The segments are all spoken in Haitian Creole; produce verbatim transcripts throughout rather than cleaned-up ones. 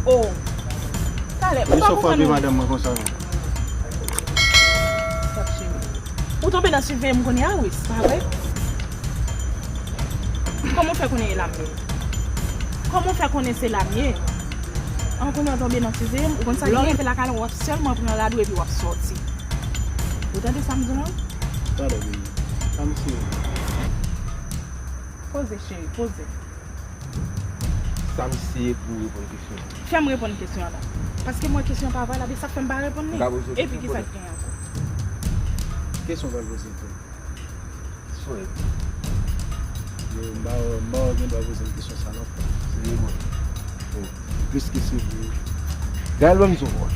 Oh. Talè, ou pa konprann non. Madanm mwen konsa non. Stop, cheri. Ou tonbe nan siveye m kounye a, wi, se pa vre? Kòman w fè konnen e la m ye? Kòman w fè konnen se la m ye? An konnen w tonbe nan siveye m, ou konn sa k gen? Lè w rive lakay la, w ap sèlman pran rad ou epi w ap sòti. Ou tande sa m di w lan? Talè, baby. Sa misye ye? Poze, cheri, poze. Sa misye ye pou reponn kesyon an? Fè m reponn kesyon an la. Paske m wè kesyon an pa valab, e sa k fè m pa reponn li. Epi ki sa k gen ankò? Kesyon w pral poze m, frè? Sou rèd. Yo, m pa, m pa wè w gen dwa poze m kesyon sa non, frè. Serye, bro. Oh. Plis ke serye. Gaël, ban m di w, bro.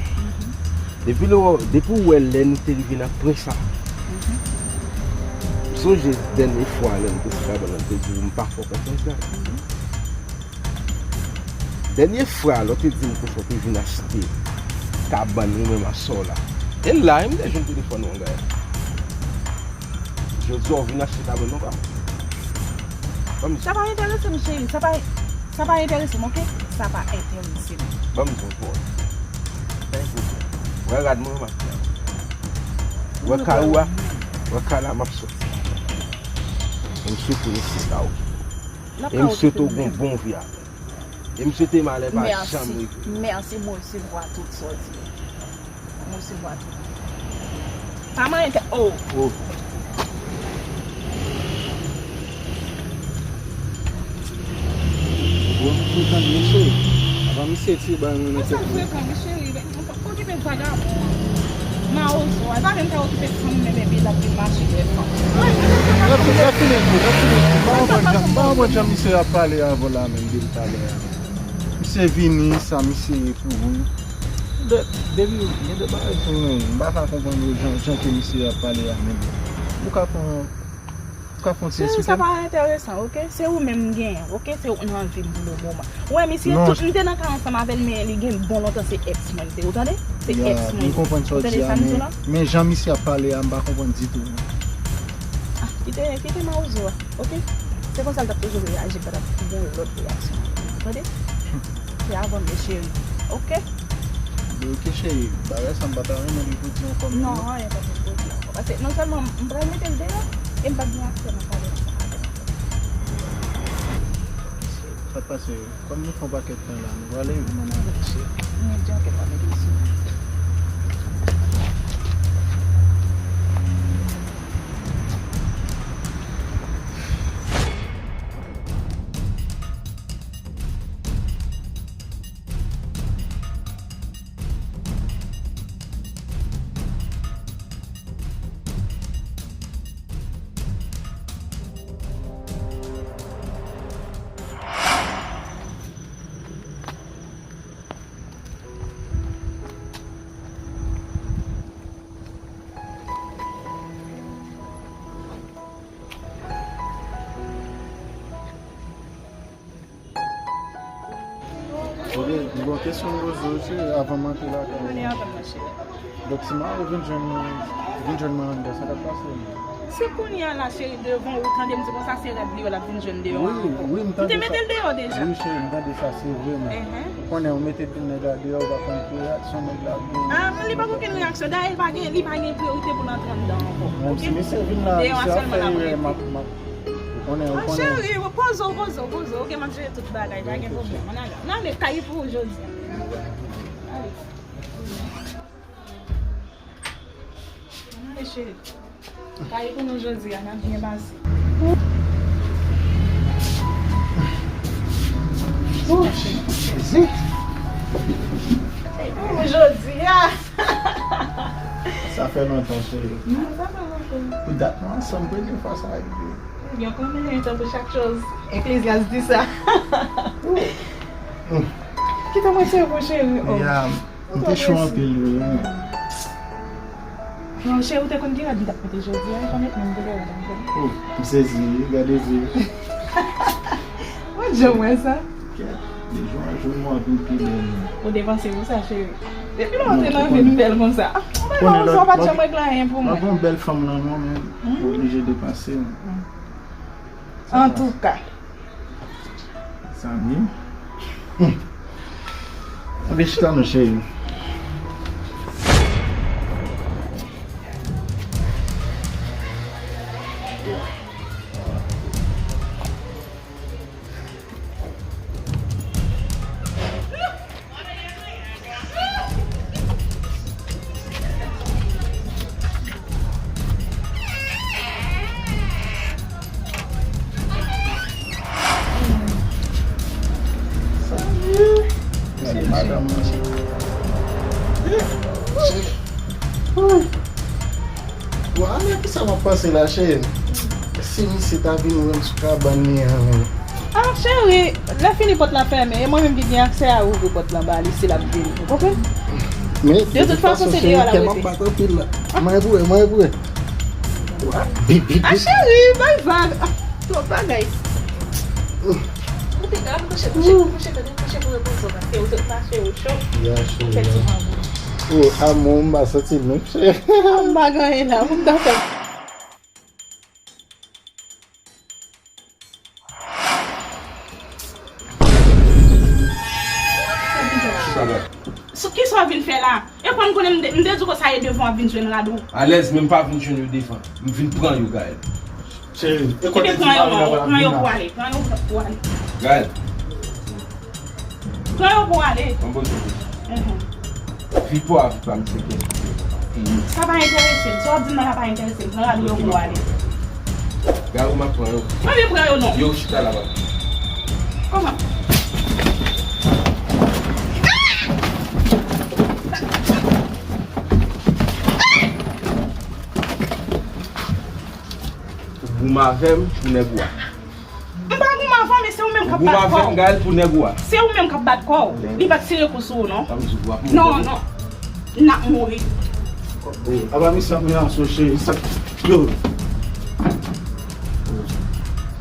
Depi lè, depi w wè lè nou te rive nan pwen sa. M sonje dènye fwa lè nou te sou kabann nan, m te di w m pa fè w konfyans, Gaël. Dènye fwa lè w te di m konsa w te vin achte kabann ou menm aswè la. E la, e m te jwenn telefòn ou an, Gaël. Jodi a w vin achte kabann nan pa mwen. Ban m di. Sa pa enterese m, cheri. Sa pa, sa pa enterese m, oke? Sa pa enterese m. Ban m di w, bro. Fè yon pwoblèm. Wè rad mwen, m ap fè. Wè kay ou a, wè kay la, m ap sòti. E m swete w rete kay ou. E m swete w gen yon bon vi avè l. E m swete malè pa janm rive. Mèsi, mèsi, m resevwa tout sa w di. M resevwa tout. Pa manyen tèt, oh. Oh. Bon, m kontan, mesye. Apa misye ti bay mwen nan tèt mwen. Frekan, mesye. Okipe vagabon an. Mawozo a, pa menm ta okipe fanm menm epi l ap vin mache dèyè fanm. Lè fini, lè fini, lè fini. M pa konprann jan, m pa konprann jan misye ap pale avè w la menm depi talè a. Misye vini, sa misye ye pou ou. De, depi, gen de bagay pou mwen, m pa ka konprann yo jan, jan ke misye ap pale a menm. Ou ka pran Ou ka fè yon ti esplike m? Sa pa enteresan, oke? Se ou menm m genyen, oke? Se ou k nan vi m pou le moman. Ou wè misye, tout, m te nan kay ansanm avè l, men li gen bon lontan se èks mwen l te, ou tande? Se èks mwen. M konprann sa w di a, men, men jan misye ap pale a, m pa konprann ditou. Ah, kite, kite mawozo a, oke? Se konsa l t ap toujou reyaji, l pa t ap gen yon lòt reyaksyon. Tande? Se avan m ye, cheri. Oke? Oke, cheri. Bagay sa m pa ta renmen li pou di ankò menm non. Non, anyen pa pou di ankò. Paske non sèlman m pral mete l deyò, e m p ap gen aksè nan pale ansanm avè l ankò. Sa k pase? Kòm nou fè yon pakèt tan la, nou prale? Mwen ale, cheri. Mwen di ankèt pa mete l sou. Ebyen, m gon kesyon m poze w, cheri, avan m antre lakay ou. Kounye a, avan m antre. Donk, si Maro vin jwenn mwen, vin jwenn mwen anndan, sa k ap pase menm? Se kounye a la, cheri, devan ou, tande m di konsa, se rèd li yo l ap vin jwenn deyò a ankò. Wi, wi, m tande sa. Ou te mete l deyò deja? Wi, cheri, m tande sa, se vre, men ou konnen, ou mete de nèg la deyò, ou pa konn ki reyaksyon nèg la ap gen. Ah, men li pa gen okenn reyaksyon. Dayè, li pa gen, li pa gen priyorite pou l antre anndan ankò. Menm si misye vin la, misye ap fè erè, m ap, m ap Ou konnen, ou konnen. Cheri, poze w, poze w, poze w. Oke, m ap jere tout bagay, pa gen pwoblèm. Ann ale, ann ale, kay pou ou jodi a. Ale. Ann ale, cheri. Kay pou nou jodi a, n ap byen pase. Jezi. Kay pou nou jodi a. Sa fè lontan, cheri. Pou dat nou ansanm, premye fwa sa rive. Ebyen, konbyen tan pou chak choz? Eklezyas di sa. Kite mwen sere pou cheri. Oh. Ya, m te cho anpil, wi. Non, cheri, ou te konn ki rad m t ap mete jodi a, e pa mete menm koulè rad la. Oh, m sezi, wi, gade zye. Mwen janm wè sa. Kèt, de jou an jou, nou ap vin pi bèl. Ou depanse pou sa, cheri. Depi lè w antre nan vi m bèl konsa. Ou pa janm regle anyen pou mwen. Lè w gon bèl fanm nan men w, men ou oblije depanse. Antouka. Zanmi. Vin chita non, cheri. Gade madanm nan, cheri. Bon, a la kisa m ap panse la, cheri? Si misye ta vin wè m sou kabann li an, men. Ah, cheri, lè fini pòt la fèmen, e mwen menm ki gen aksè a ouvri pòt la ba li si l ap vini. Ou konprann? Men, de tout fason, se deyò l ap rete. Kè m ap bat anpil la. Mwen pou mwen pou. Ah, cheri, bay vag. Ah, twòp bagay. Ou te ka kouche, kouche, kouche, tande, kouche pou repoze w, paske ou te fache, ou cho. Ya, cheri. Ou fè ti vag. Oh, amò, m pa santi l menm, cheri. Ah, m pa gen anyen la, pou m ta fè. Sou ki sa w vin fè la? E konn konnen m te, m te di w konsa e devan w ap vin jwenn rad ou. Alèz, men m pa vin jwenn yo devan. M vin pran yo, Gaël. Cheri, e kote di pran yo non, pran yo pou ale, pran yo pou ale. Gaël. Pran yo pou ale. Mwen bezwen de sa. Mhm. Vi pa w a vi pa m, se kè. Sa pa enterese m. Sa w ap di m nan la pa enterese m. Pran rad ou yo pou ale. Gade ou m ap pran yo. Mwen vle pran yo non. Yo chita la, papa. Kòman? Ou goumen avè m pou nèg ou a. M pa goumen avè w, men se ou menm k ap bat kò w. Ou goumen avè m, Gaël, pou nèg ou a. Se ou menm k ap bat kò w. Li pa t tire kou sou ou, non. Sa m di w ap mouri. Non, non. N ap mouri. Oh, apa misye ap melanse w, cheri. Sa, yo.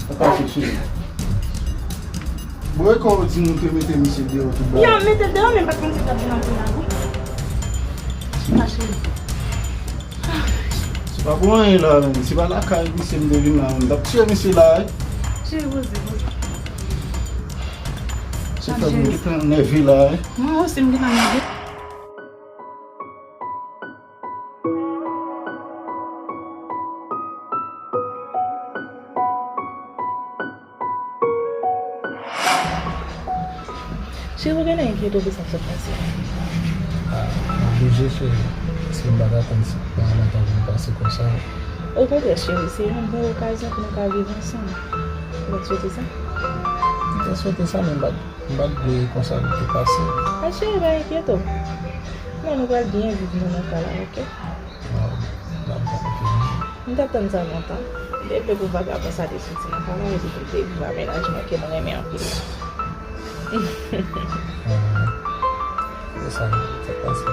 Sa pase, cheri. Bon, e kò w di nou te mete misye deyò tout bagay. Yo, mete l deyò, men m pa t konn si l t ap vin antre la, non. Chita, cheri. Se pa pou anyen la, menm. Se pa lakay misye m te vin la, menm. M t ap tiye misye la, wi. Cheri, poze, poze. Se fè m te pran nève la, wi. Mwen osi, m gentan nève. Cheri, ou genlè enkyete w pou sa k sot pase a. Ah, m oblije, cheri. Paske m pa t atann si pa madanm vin pase konsa. Okontrè, cheri, se yon bon okazyon pou nou ka viv ansanm. Ou pa t swete sa? M te swete sa, men m pa t, m pa t vle konsa pou te pase. Ah, cheri, pa enkyete w. Non, nou pral byen viv nan, nan kay la, oke? Waw, m ap tann sa lontan. M te vle pou vagabon sa te soti nan kay la, epi pou l te viv a mennaj mwen ke m renmen anpil la. Ah, se sa, sa pase.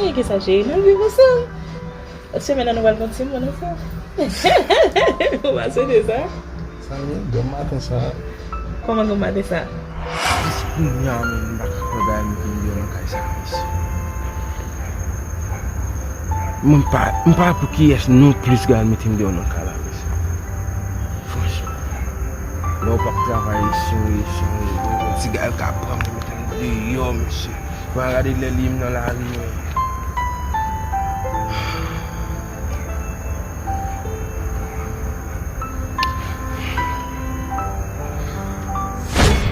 E kisa, cheri, n ap viv ansanm. Lòt semèn nan, nou pral fè yon timoun ansanm. Ou pa swete sa? Sa m ye, granm maten sa. Kòman granm maten sa? Jis kounye a menm, m pa ka kwè Gaël mete m deyò nan kay sa a, mesye. Mwen pa, m pa pou kiyès non plis Gaël mete m deyò nan kay la, mesye. Franchman. Lè w p ap travay, si w, si w, si w, ti Gaël ka pran m, mete m deyò, mesye. Mwen gade lè li menm nan lari, men.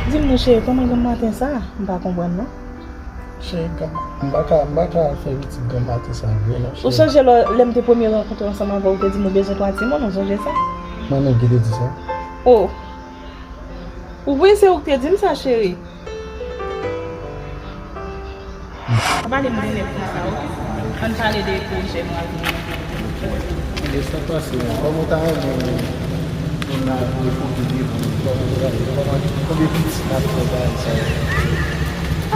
Di m non, cheri, kòman granm maten sa a? M pa konprann, non. Cheri, granm, m pa ka, m pa ka fè pitit granm maten sa a vre, non, cheri. Ou sonje lè, lè m te premye rankontre ansanm avè w, ou te di m ou bezwen twa timoun, ou sonje sa? Mwen menm ki te di sa. Oh. Wi, se ou ki te di m sa, cheri. Pa pale m de nèg konsa, oke? Ann pale de pwojè nou ap gen. Lè sa pase, kòman w ta renmen moun nan vin pou vin pou kòman, kòman, konbyen pitit n ap fè bagay sa yo?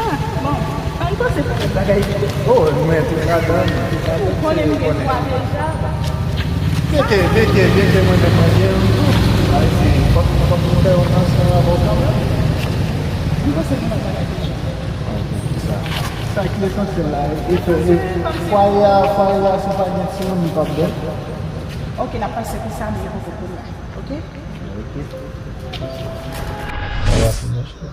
Ah, bon, ann panse pou lòt bagay. Oh, mwen tout ladan, tout ladan. Ou konnen m gen twa deja. Byen ke, byen ke, byen ke mwen menm mwen gen youn tou. Sa vle di, fòk, fòk nou fè yon ansanm avè w kanmenm. M panse gen lòt bagay deja. Ok, ki sa? Sa ki esansyèl la, e fè, e, fwaye a, fwaye a, si pa gen timoun, li p ap bèl. Ok, n ap pase pou sa, men se poko pou la. Ok? Ok. Sa va fini, cheri.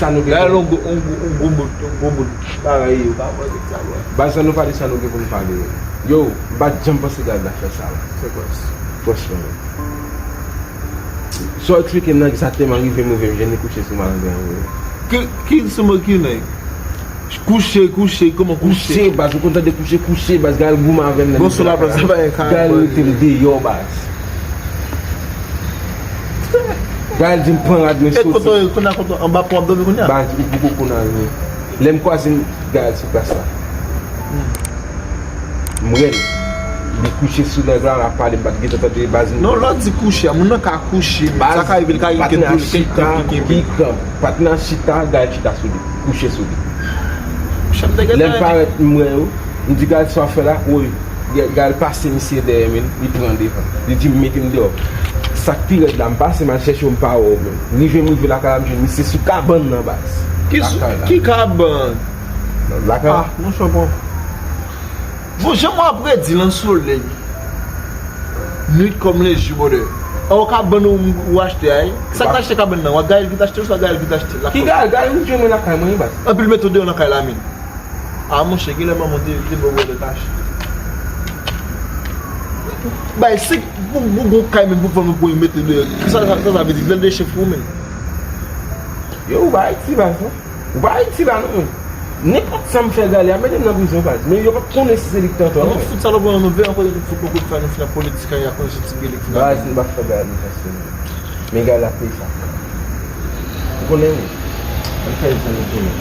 sa nou gen. Gade yon gwo, yon gwo, yon gwo bout, yon gwo bout bagay yo pa pran nèg sa, bro. Baz, sa nou pale, sa nou gen pou nou pale yo. Yo, m pa t janm panse Gald ap fè sa, baz. Se pwès. Franchman, men. Sa w eksplike m nan egzakteman rive m rive m jwenn li kouche sou malandren an, wi. Ki, ki sou mo ki nèg? Kouche, kouche, kòman kouche? Kouche, baz, ou konn tande kouche, kouche, baz, Gald goumen avè m nan. Bon, sou laplas, sa pa yon ka. Gald rete m deyò, baz. Gald di m pran rad mwen soti. E kote, kounye a, kote, anba pon w ap dòmi kounye a? Baz, ou poko konn anyen. Lè m kwaze m, Gald sou plas la. M wè l. Li kouche sou nèg la, l ap pale, m pa t gentan tande baz. Non, lè w di kouche a, moun nan ka kouche, men sa ka rive, l ka gen kèk doulè, kèk kranp ki kenbe. Patnè a chita, Gald chita sou li, kouche sou li. Lè l parèt, m wè yo, m di, Gald, sa w ap fè la? Woy, Gald pase misye dèyè m, li pran devan. Li di m, mete m deyò. Sa k pi rèd la, m pase, m al chèche w, m pa wè w menm. Rive m rive lakay la, m jwenn misye sou kabann nan, baz. Ki sou, ki kabann? Lakay la. Ah, monchè, bon. Bon, jan mwen ap redi nan solèy. Nuit comme le jour, brother. An, w kabann ou, ou achte a, wi. Sa k te achte kabann nan? Wa Gaël ki t achte l, swa Gaël ki t achte l? Ki Gaël? Gaël vin jwenn mwen lakay mwen, baz. Anpil mete w deyò nan kay la, min. A, monchè, genlè manman w te, te ba w lè kache. Bay, se pou, pou gon kay, men pou fanm pou mete deyò. Sa, sa, sa, sa vle di, lè l de chèf ou, men. Yo, ou pa Ayiti, baz, non. Ou pa Ayiti la non, men. Nenpòt sa m fè Gaël, y ap mete m nan prizon, baz. Men yo p ap konnen si se li k te antò, non, men. Fout sa lòk nan nou vè ankò, nou fout poko fè, nou fin ap politik a, y ap konnen se Ti Bele k fin ap. Baz, nou p ap fè Gaël yon chans, non. Men Gaël ap peye sa. Ou konnen, wi. Ann fè jan nou konnen.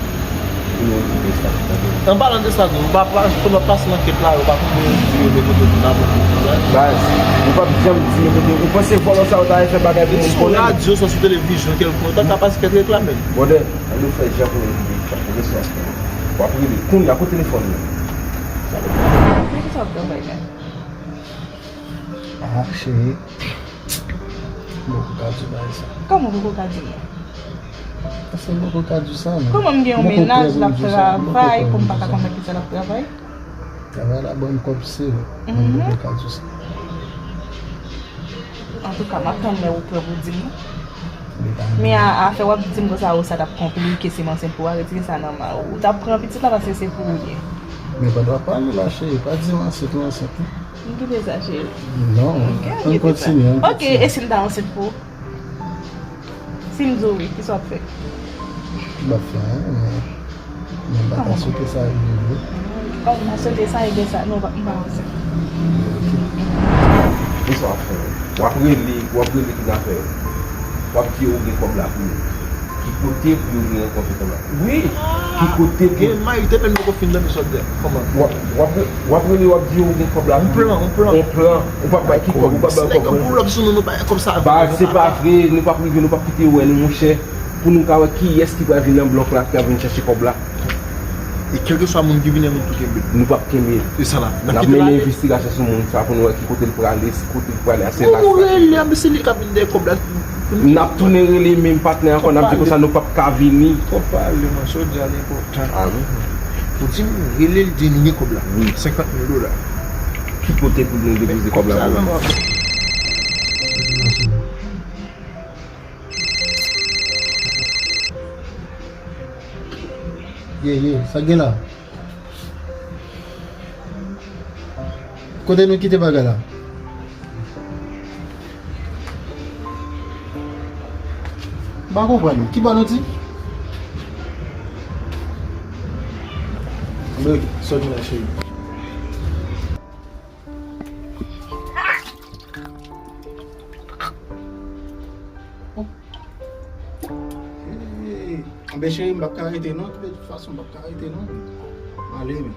Pou nou okipe sa, tande. An palan de sa tou, ou pa, pa, pandan w ap pase nan kèk la, ou pa konn di yo men kote moun nan pou moun nan. Baz, ou p ap janm di men kote. Ou panse vòlò sa yo ta fè bagay pou moun konnen? Sou radyo, swa sou televizyon kèlkonk, ou ta ka pase kèk reklame. Brother, ann nou fè jan pou nou okipe sa, oke, sou afè. W ap rele kounye a, kote telefòn nan? Poukisa w ap travay la? Ah, cheri. M poko ka di w bagay sa. Kòman w poko ka di m? Paske m poko ka di w sa, non. Kòman m gen yon mennaj l ap travay pou m pa ka konn nan ki sa l ap travay? Travay la ban m kòb, se vre. Men m poko ka di w sa. Antouka, m ap tann lè ou prè pou w di m. Men a, afè w ap di m konsa, o, sa t ap konplike si m ansent pou w, a, retire sa nan men w. Ou t ap pran pitit la paske se pou ou l ye. Men pa dwa pale la, cheri. Pa di m ansent, ou ansent, non. M kite sa, cheri. Non, ann kontinye, ann kontinye. Ok, e si m ta ansent pou ou? Si m di w wi, kisa w ap fè? M p ap fè anyen, men, men m pa ta swete sa rive vre. Kòman? M pa swete sa rive sa, non, m pa, m pa ansent. Ok. Kisa w ap fè? W ap rele, w ap rele kidnapè yo. W ap di yo ou gen kòb la pou yo. Ki kote pou yo vin rankontre kòb la? Wi. Ki kote pou... Gen may, te menm poko fin nan, mesye, kòman? W ap, w ap, w ap rele, w ap di yo ou gen kòb la pou yo. On plan, on plan. On plan. Ou p ap bay ki kòb, ou p ap bay kòb. Nèg yo pull up sou nou, nou bay kòb sa. Ba, se pa vre, nou p ap rive, nou p ap kite yo wè nou, monchè. Pou nou ka wè kiyès ki pral vin nan blòk la, ki ap vin chèche kòb la. E kèlkeswa moun ki vini an, nou tou kenbe l. Nou p ap kenbe l. E sa n ap fè. N ap mennen envestigasyon sou moun sa pou nou wè ki kote l prale, si kote l prale a, se la sa. Nou rele a, men se li k ap vin dèyè kòb la. N ap tounen rele menm patnè ankò, n ap di konsa nou p ap ka vini. Twòp pale, man, sa w di a li enpòtan. A wi. Ou di m rele l, di nou gen kòb la. Wi. Senkant mil dola. Ki kote pou nou depoze kòb la pou nou? Ye, ye, sa gen la? Kote nou kite bagay la? M pa konprann. Ki bò nou di? Anben, ok, sòti la, cheri. Hey, anben cheri, m p ap ka rete non, de tout fason, m p ap ka rete non. M ale, men.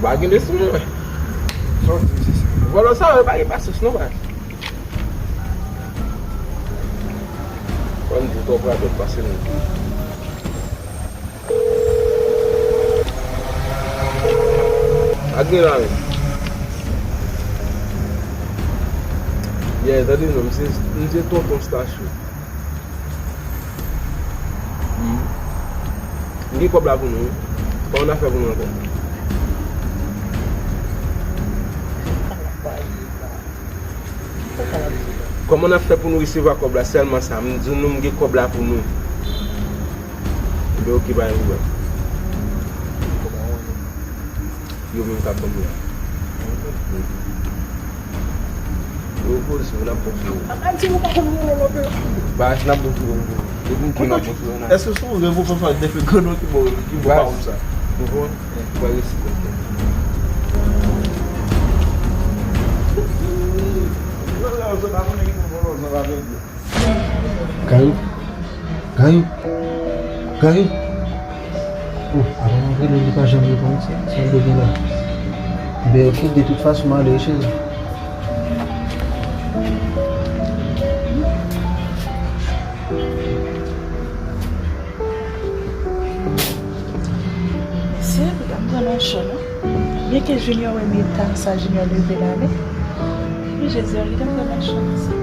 Ou pa gen de sou mwen. Vòlò sa yo pa gen pasyans non, baz. Fò n di twòp radòt pase nou. Ak gen la menm. Yeah, tande non, m se, m se tonton Stasyon. M gen kòb la pou nou wi. Pa yon afè pou nou ankò. Kòman n ap fè pou nou resevwa kòb la? Sèlman sa, m di nou m gen kòb la pou nou. Ebyen, oke, pa gen pwoblèm. Yo menm k ap ban m la. Yo poze, n ap bon sou yo. Baz, n ap bon sou yo. Depi m di n ap bon sou yo, n ap... Èske se yon rèv ou fè fè depi grann ki bon, ki bon pa ou sa? Ou konprann? Ou pa resi konprann. Kayou. Kayou. Kayou. Oh, apa mwen rele li pa janm reponn, sa, sa l gen la? Ben, ok, de tout fason, m ale, cheri. Mesye, li pa pran nan cho non. Byenke Junior wè m eta sa, Junior leve l ale. Men Jezi, li pa pran nan cho non, sa.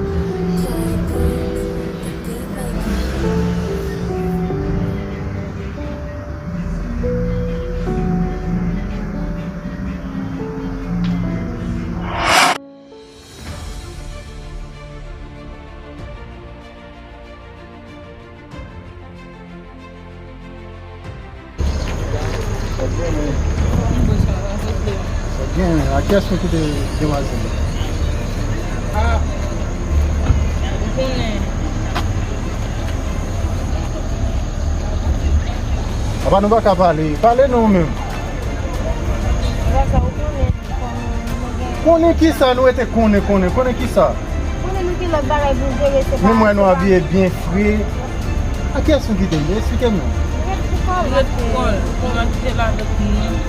Sa gen, a kiyès nou kite demwazèl la? Ah, ou konnen. Apa nou pa ka pale? Pale non ou menm. Apa sa ou konnen? Konnen kisa nou rete konnen, konnen, konnen kisa? Konnen nou gen lòt bagay pou jere, se pa. Men m wè nou abiye byen fre. A kiyès nou kite l? Eksplike m non. Ret pou kò l, ret pou kò l. Pou n al kite l avèk nou, non.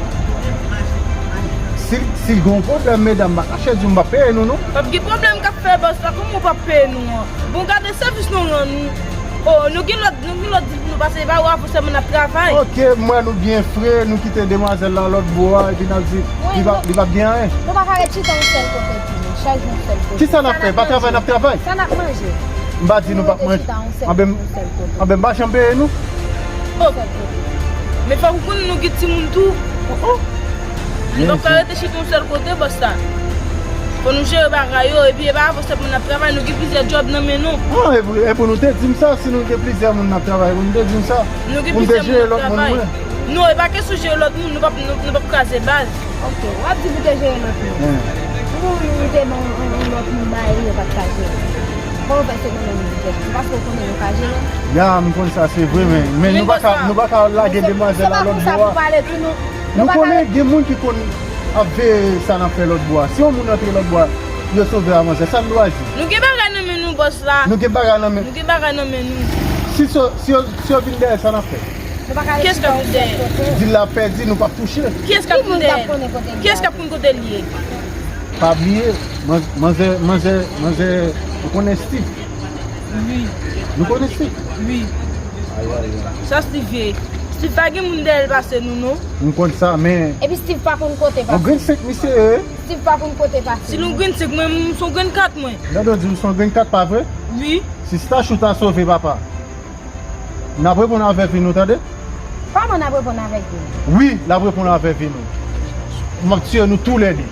Si, si l gen yon pwoblèm, medam, m pa kache di w m p ap peye nou, non. P ap gen pwoblèm k ap fè bòs la, kòman w p ap peye nou an? Bon, gade sèvis nou rann nou. Oh, nou gen lòt, nou gen lòt dil pou nou pase, e pa ou avè sèlman n ap travay. Ok, m wè nou byen fre, nou kite demwazèl la lòt bò a, epi n ap di, li p ap, li p ap gen anyen. Nou pa ka ret chita yon sèl kote tou, non. Chak jou yon sèl kote. Kisa n ap fè? Pa travay, n ap travay. Sa n ap manje? M pa di nou p ap manje. Anben, anben, m pa janm peye nou. Oh. Men fòk ou konnen nou gen timoun tou. Oh, oh. Nou p ap ka rete chita yon sèl kote, bòs la. Fò nou jere bagay yo, epi e pa avè sèlman n ap travay, nou gen plizyè djòb nan men nou. Ah, e pou, e pou nou te di m sa, si nou gen plizyè moun n ap travay, pou nou te di m sa. Nou gen plizyè moun n ap travay. Pou m te jere lòt moun mwen. Non, e pa kesyon jere lòt moun, nou p ap, nou, nou p ap kraze baz. Ok, w ap di pou te jere lòt moun. Hmm. Pou nou te ban yon, yon, yon lòt moun bagay, yo pa t ka jere. Kòman w fè se nou menm nou jere? Se paske w konnen nou ka jere? Ya, m konn sa, se vre, men, men nou pa ka, nou pa ka lage demwazèl la lòt bò a. Nou konnen gen moun ki konn ap veye sa n ap fè lòt bò a. Si yon moun antre lòt bò a, yo sove a manzè, sa n dwe di? Nou gen bagay nan men nou, bòs la. Nou gen bagay nan men. Nou gen bagay nan men nou. Si so, si yo, si yo vin dèyè sa n ap fè? Kiyès k ap vin dèyè? Dil la pèdi, nou p ap touche. Kiyès k ap vin dèyè? Kiyès k ap konn kote l ye? Pa bliye, man-, manzè, manzè, manzè, ou konnen Steve? Wi. Nou konnen Steve? Wi. Ay, ay, ay. Sa Steve ye? Steve pa gen moun dèyè l pase nou, non. M konn sa, men. Epi Steve pa konn kote pase. On grenn senk misye ye. Steve pa konn kote pase. Si nou grenn senk, mwen, m son grenn kat, mwen. Gade w di m son grenn kat, pa vre? Wi. Si Stachout a sove papa, n ap reponn avè vi nou, tande? Kòman n ap reponn avèk vi nou? Wi, n ap reponn avè vi nou. M ap tiye nou toulède.